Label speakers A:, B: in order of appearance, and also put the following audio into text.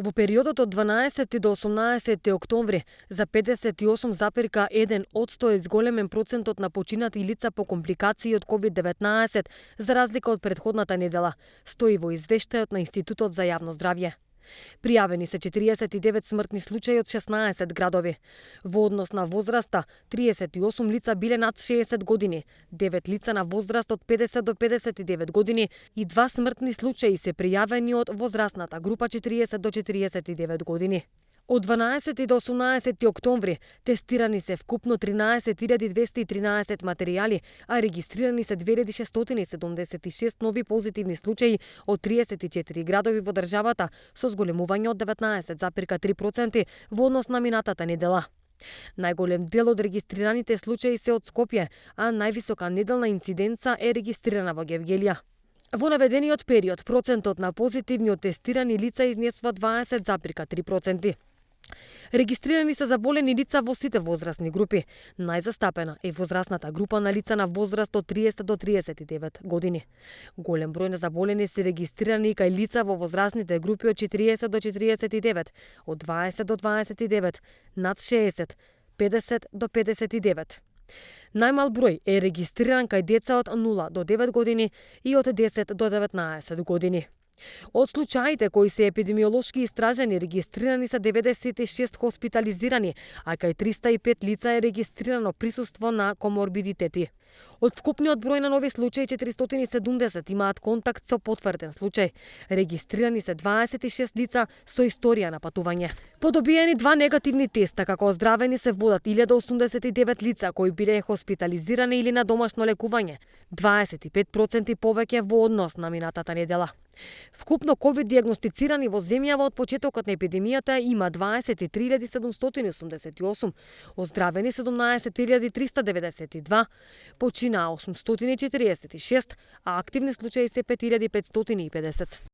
A: Во периодот од 12 до 18 октомври за 58,1% е зголемен процентот на починати лица по компликации од COVID-19 за разлика од претходната недела, стои во извештајот на Институтот за јавно здравје. Пријавени се 49 смртни случаи од 16 градови. Во однос на возраста, 38 лица биле над 60 години, 9 лица на возраст од 50 до 59 години и 2 смртни случаи се пријавени од возрастната група 40 до 49 години. Од 12 до 18 октомври тестирани се вкупно 13.213 материјали, а регистрирани се 2676 нови позитивни случаи од 34 градови во државата со зголемување од 19,3% во однос на минатата недела. Најголем дел од регистрираните случаи се од Скопје, а највисока неделна инциденца е регистрирана во Гевгелија. Во наведениот период процентот на позитивни тестирани лица изнесува 20,3%. Регистрирани се заболени лица во сите возрастни групи. Најзастапена е возрастната група на лица на возраст од 30 до 39 години. Голем број на заболени се регистрирани и кај лица во возрастните групи од 40 до 49, од 20 до 29, над 60, 50 до 59. Најмал број е регистриран кај деца од 0 до 9 години и од 10 до 19 години. Од случаите кои се епидемиолошки истражени, регистрирани се 96 хоспитализирани, а кај 305 лица е регистрирано присуство на коморбидитети. Од вкупниот број на нови случаи 470 имаат контакт со потврден случај. Регистрирани се 26 лица со историја на патување. Подобиени 2 негативни теста, како оздравени се водат 1089 лица кои биле хоспитализирани или на домашно лекување, 25% повеќе во однос на минатата недела. Вкупно ковид диагностицирани во земјава од почетокот на епидемијата има 23.788, оздравени 17.392, почина 846, а активни случаи се 5.550.